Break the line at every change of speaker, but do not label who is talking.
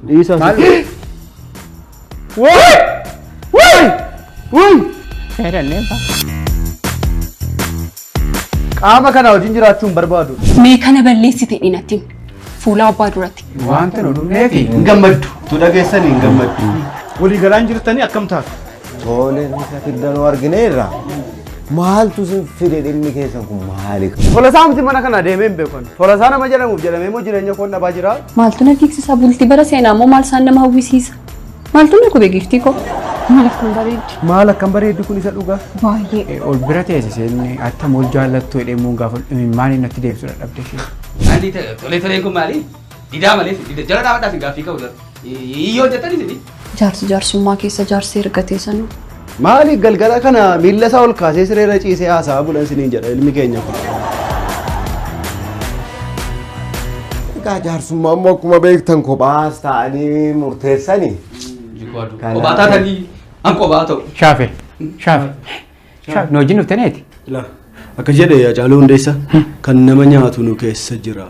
Dhiisaa. Wuy! Wuy! Wuy! Qaama kana wajjin jiraachuu hin barbaadu.
Mee kana balleessite dhinatti fuula abbaa duratti.
Wanta nu dhumneefi.
Hin gammaddu. Tu dhageessanii hin gammaddu.
Walii galaan jirtanii akkam taatu?
Tole isa fiddanuu argineerra. Maaltu isin fide dhimmi keessan kun maali?
Tolasaa miti mana kana deemee hin beekan. Tolasaa nama jedhamuuf jedhamee immoo jireenya koon dhabaa jira.
Maaltu na fiigsisa bultii bara seenaa immoo maal isaan nama hawwisiisa? Maaltu na gube giiftii koo? Maal akkam bareeddi?
Maal akkam bareeddi kun isa dhugaa?
Baay'ee.
Ol bira teessise inni attam ol jaallattu jedhee immoo gaafa maaliin natti deebisuu dadhabde ishee.
Andi tolee tolee kun maali? Didaa malee dida jala dhaabadhaa fi gaaffii qabu jala. Yoo jettanii isin.
Jaarsi jaarsummaa keessa jaarsi ergatee sanuu.
Maali galgala kana miilla isaa ol kaasee sireerra ciisee haasa'aa bulan siniin jedha ilmi keenya kun.
Egaa jaarsummaa immoo akkuma beektan kophaas ta'anii murteessanii.
Kophaa taatanii an kophaa ta'u.
Shaafe shaafe shaafe nu wajjin dhuftaneeti.
Ilaa akka jedhe Hacaaluu Hundeessaa kan nama nyaatu nu keessa jira.